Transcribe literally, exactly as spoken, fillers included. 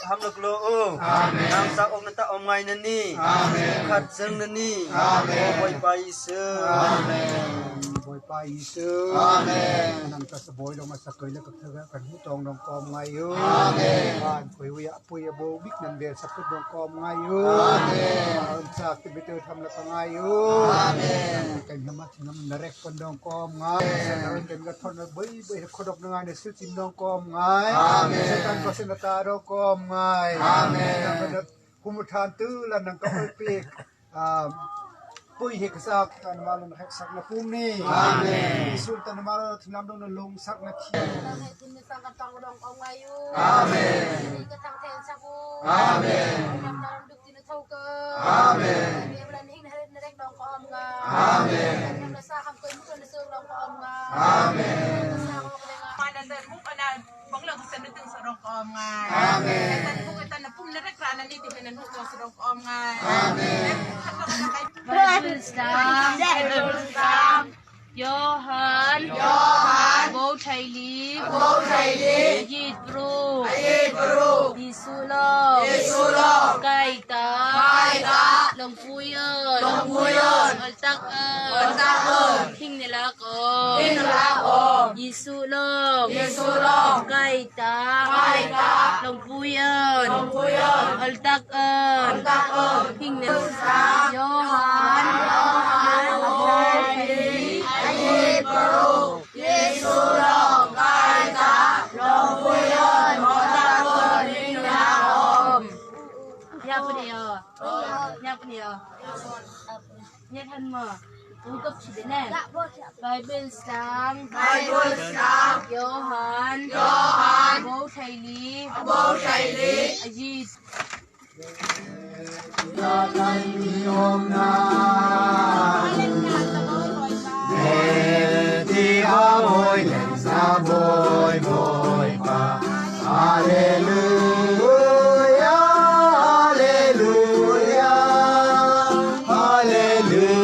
Ham la klo o. Amen. Nang sa ong nata om ngai nani. Amen. Khat seng nani. Amen. O Boi Pa Jisu. Amen. Boi Pa Jisu. Amen. Nang ka sa boi dong sa koi la ka thaga kan hu tong dong kom ngai o. Amen. Ban koi wi a pui a bo bik nan bel sa put dong kom ngai o. Amen. An sa ti bitu tham la ka ngai o. Amen. Kan nama Nam narek pon dong kom ngai. Amen. Sa narek ken ga thon na boi boi khodok na ngai ne sil tim dong kom ngai. Amen. Setan ko sen ta dong kom ngai. Amen. Nam na kum than tu la nang ka oi pik. Um, pui he ksak tan malun hek sak na pum ni. Amen. Sul tan mal thnam dong na lung sak na khi. Amen. Amen. Amen. Amen. Amen. Amen. Bible Sam. Bible Sam. Johan. Johan. Bou Thaili. Bou Thaili. Ajit Bru. Ajit Bru. Jisu Long. Jisu Long. Kaita. Kaita. Longpui Un. Longpui Un. Altak Un. Altak Un. Hingne lak Om. Hingne lak Om. Jisu Long. Jisu Long. Kaita. Kaita. Longpui Un. Longpui Un. Altak Un. Altak Un. Hingne. Johan. Johan. Jisu Long. Kaita. Longpui Un. Altak Un. Hingne lak Om. Ïa phi ïa. Ïa phi ïa. Ïa than mo. U kop chi de ne. Bible Sam. Bible Sam. Johan. Johan. Bou Thaili. Bou Thaili. Ajit. Hallelujah, hallelujah, hallelujah.